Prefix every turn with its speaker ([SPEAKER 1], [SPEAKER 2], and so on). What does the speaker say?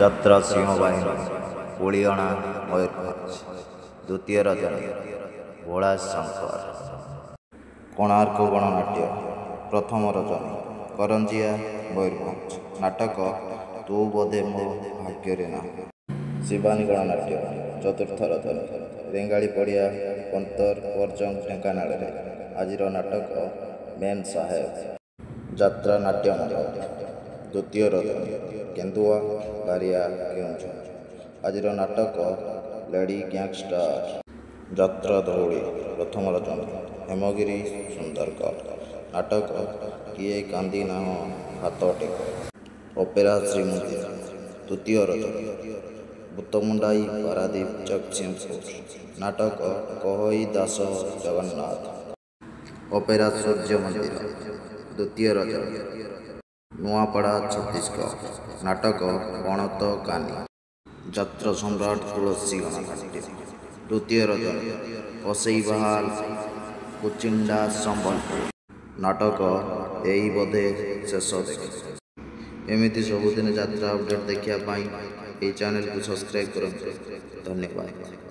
[SPEAKER 1] ଯାତ୍ରା ସିଂହବାହିନୀ, କୁଳିଅଣା, ମୟୂରଭଞ୍ଜ। ଦ୍ୱିତୀୟ ରଜନୀ, ଭୋଳାଶଙ୍କର। କୋଣାର୍କ ଗଣନାଟ୍ୟ, ପ୍ରଥମ ରଜନୀ, କରଞ୍ଜିଆ, ମୟୂରଭଞ୍ଜ। ନାଟକ ତୁ ବୋଧେ ମୋ ଭାଗ୍ୟରେ ନାହୁଁ। ଶିବାନୀ ଗଣନାଟ୍ୟ, ଚତୁର୍ଥ ରଜନୀ, ରେଙ୍ଗାଳି ପଡ଼ିଆ, ପନ୍ତର, ପରଜଙ୍ଗ, ଢେଙ୍କାନାଳରେ। ଆଜିର ନାଟକ ମେମ୍ ସାହେବ। ଯାତ୍ରା ନାଟ୍ୟ ମଣ୍ଡପ, ଦ୍ୱିତୀୟ ରଜନୀ, କେନ୍ଦୁଆ, ବାରିଆ, କେଉଁଝର। ଆଜିର ନାଟକ ଲେଡ଼ି ଗ୍ୟାଙ୍ଗଷ୍ଟର। ଯାତ୍ରା ଧଉଳି, ପ୍ରଥମ ରଜନୀ, ହେମଗିରି, ସୁନ୍ଦରଗଡ଼। ନାଟକ କିଏ କାନ୍ଦି ନାହଁ ହାତ ଟେକ। ଅପେରା ଶ୍ରୀମନ୍ଦିର, ଦ୍ୱିତୀୟ ରଜନୀ, ବୁତମୁଣ୍ଡାଇ, ପାରାଦୀପ, ଜଗତସିଂହପୁର। ନାଟକ କହଇ ଦାସ ଜଗନ୍ନାଥ। ଅପେରା ସୂର୍ଯ୍ୟ ମନ୍ଦିର, ଦ୍ୱିତୀୟ ରଜନୀ, ନୂଆପଡ଼ା, ଛତିଶଗଡ଼। ନାଟକ ପଣତ କାନି। ଯାତ୍ରା ସମ୍ରାଟ ତୁଳସୀ ଗଣନାଟ୍ୟ, ଦ୍ୱିତୀୟ ରଜନୀ, କସେଇବାହାଲ, କୁଚିଣ୍ଡା, ସମ୍ବଲପୁର। ନାଟକ ଏଇ ବୋଧେ ଶେଷ ଦେଖା। ଏମିତି ସବୁଦିନ ଯାତ୍ରା ଅପଡ଼େଟ୍ ଦେଖିବା ପାଇଁ ଏହି ଚ୍ୟାନେଲକୁ ସବସ୍କ୍ରାଇବ୍ କରନ୍ତୁ। ଧନ୍ୟବାଦ।